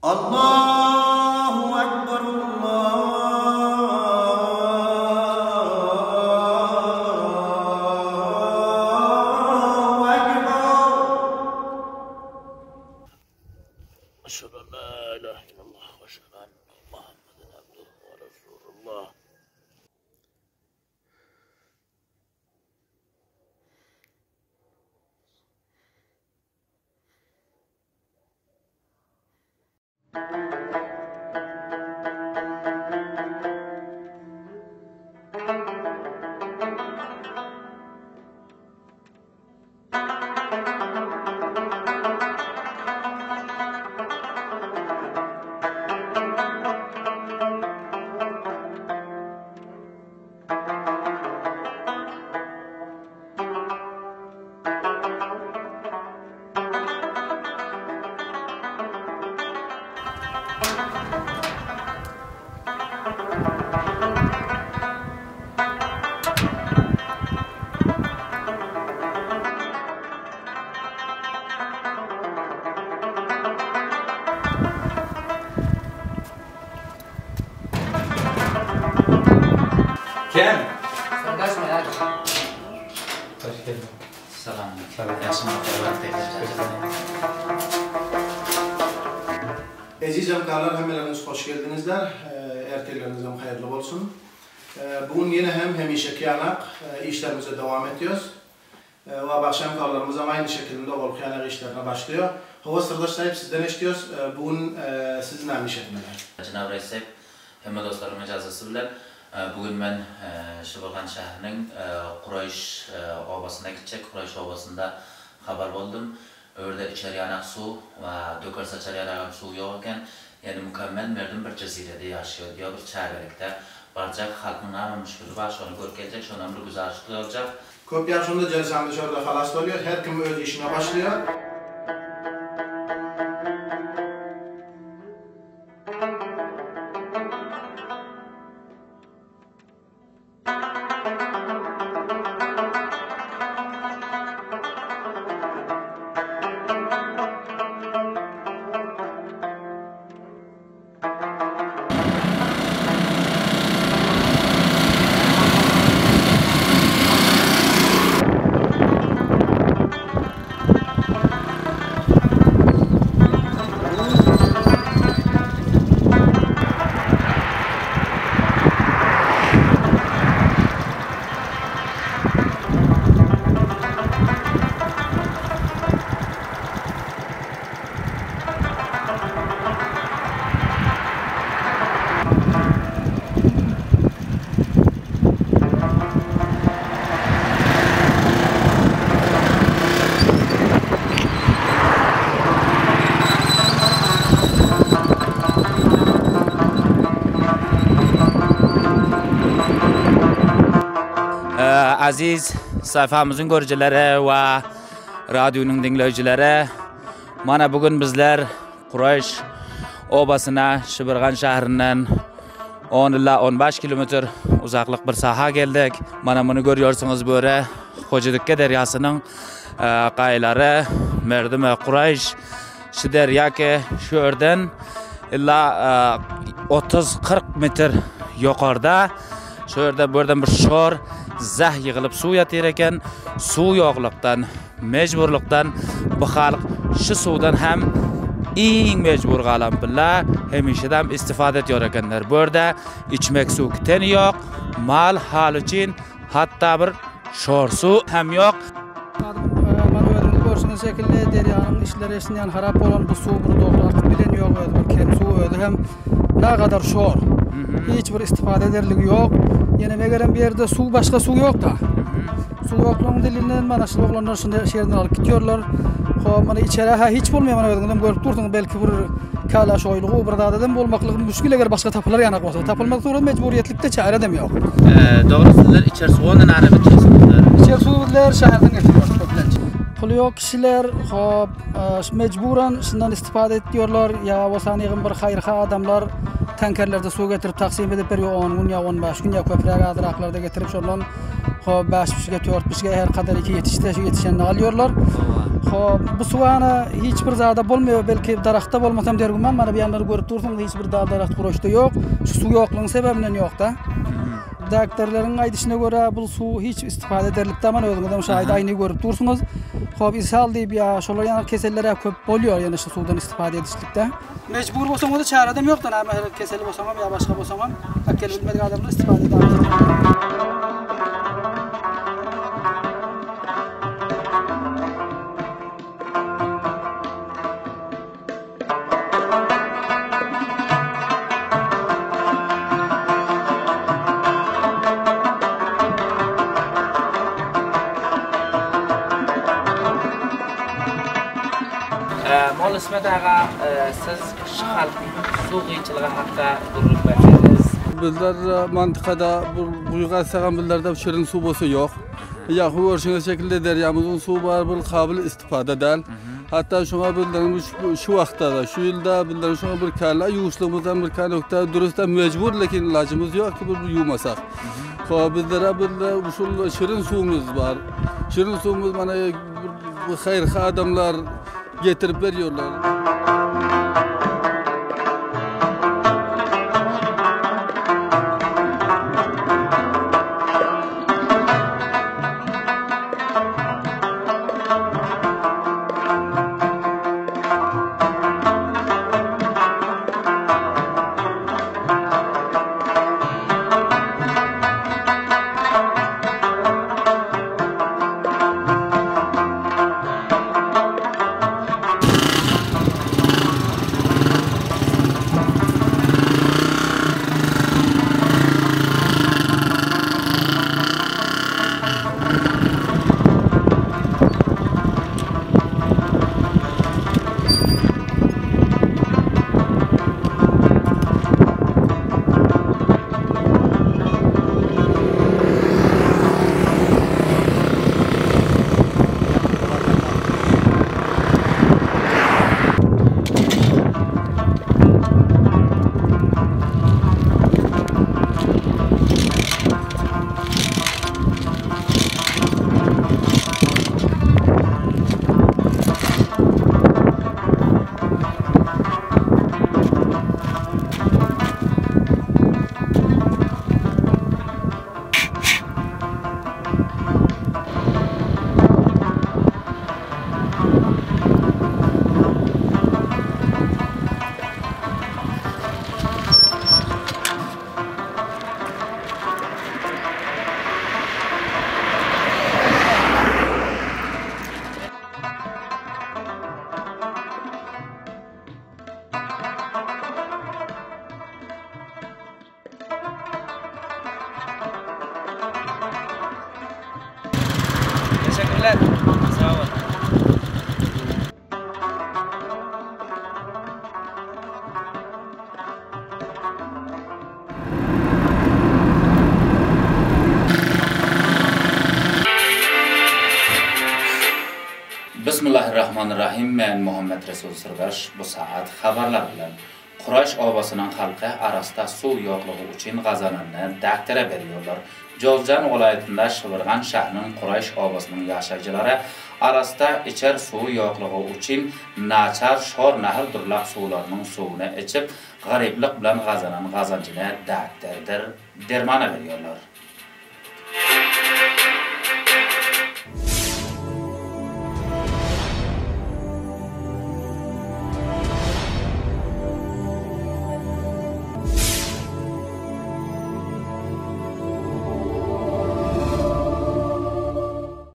Allahu Ekber Allahu Ekber. Eşhedü en la ilahe illallah ve eşhedü enne Muhammeden abduhu ve resulullah. Kim? Hoş geldin. Eziz hemkarlar hemmeleriňiz hoş geldiňizler. Ertirleriňizem haýyrly bolsun. Bu gün ýene hem hemişeki ýanak işlerimize dowam etýos. Wa bagşy hemkarlarymyzam aýny şekilinde owalky ýanak işlerine başlaýar. Hawa syrdaş saýyp sizden eşitýos. Bu gün siz näme iş etmeli? Jenap Reis saýyp, hemme dostlaryň ejazasy bilen Bu gün men Şybyrgan şäheriniň Kuraýyş obasyna gitjek. Kuraýyş obasynda habar boldum. O ýerde içer ýanak suw we döker saçar ýanagam suw ýok eken. Ýagny mükemmel merdim bir jezirede ýaşaýar diýýär, bir çägelikde. Barjak, halkyň name müşgili bar, şony görüp geljek, şondan bir güzarşt aljak. Köp ýaşunda jelsämiz şorda halas bolýar, her kim öz işine başlaýar. Aziz sayfamyzyň görüjileri we radionyň diňleýjileri, mana bu gün bizler Kuraýyş obasyna Şibirgan şäherinden 10 ila 15 kilometr uzaklyk bir saha geldik. Mana muny görýärsiňiz bu ýere Hojadikge derýasynyň e, gaýalary, merdime Kuraýyş şu derýa ki şu ýerden illa 30-40 e, metr ýokarda şu ýerde bu ýerden bir şor zäh ýygylyp suw ýatyr eken. Suw ýoklukdan Mejburlykdan bu halk şu suwdan hem iň mejbur galan billa hemişedem istifade edýär ekenler. Bu ýerde içmek suw kiteni ýok, mal hal üçin hatda bir şor suw hem ýok. Mana özüňiz görşüňiz şekilde derýanyň içleri eşinýän harap bolan bu suw bir dogry akyp bilen ýok özi bir kem suw özi hem nagadar şor. Hiç bir istifade ederligi ýok. Ýene megerem bu ýerde suw başga suw ýok da. Suw ýoklugyň dilinden mana şu oglanlar şunda şeýerden alyp gitýärler. Hop, mana içere ha hiç bolmaýar mana özüňizem görüp dursuňyz belki bir kala şoýlugy bir zat adam bolmaklygy müşgil eger başga tapylar ýanak bolsa. Tapylmaz surat mejburiýetlikde çäre dem ýok. Dogry sizler içer suwy ondan ara biçýärsiňizler. İçer suwy bizler şäherden getirýäris köplenç. Puly ýok kişiler hop mejburan şundan istifade etýärler ýa bolsa ýygyn bir haýyrha adamlar tankerlerde suw getirip taksim edip berýär 10 gün ýa 15 gün ýa köpräk azraklarda getirip şondan Hop, bäş pişige, dört pişige her kadar iki ýetişse, şu ýetişenini alýarlar. Hop, bu suwana hiç bir zada bolmaýar, belki daragtda bolmasam dergüman, mana bu ýanlary görüp dursuňyz, hiç bir dal daragt guraşda ýok. Şu suw ýoklugyň sebebinden ýok-da. Doktorlaryň aýdyşyna görä, bu suw hiç istifade ederlik däl, mana özüňizem şaýda aýny görüp dursuňyz. Hop, ishal diýip ýa şolar ýaly keseller-ä köp bolýar, ýöne şu suwdan istifade edişlikde. Mejbur bolsaňyz çäredem ýok-da, näme keseli bolsaňam ýa başga bolsaňam, äkgelip bilmedik adamlar istifade edäýmez. Molla Ismet aga, siz şu halkyň suw gyýçylygy hakda gürrüň berseňiz. Bizler mantykada bir guýy gazsagam bizlerde şirin suw bolsa ýok. Ýa-ha görşüňiz şekilde derýamyzyň suwy bar bir kabyl istipada däl. Hatda şoňa bizleriň şu wagtda-da, şu ýylda bizleriň şoňa bir kärle ýuwuşlygymyzdan bir kärlekde dürüstem mejbur lekin ilajymyz ýok ki bir ýuwmasak. Ho bizlere bizde şul şirin suwumyz bar. Şirin suwumyz mana bu haýyrha adamlar getirip berýärler. Teşekkürler. Sag bol. Bismillahirrahmanirrahim men Muhammet Resul Syrdaş bu saat habarlar bilen. Kuraş obasynyň halky arasda suw ýoklugy üçin gazananyny däktere berýärler. Jowzjan welaýatynda Şybyrgan şähriniň Kuraş obasynyň ýaşaýjylary arasda içer suwy ýoklugy üçin naçar şor nahyr durlak suwlarynyň suwuny içip, garyplyk bilen gazanan gazanjyny däkterdir dermana berýärler.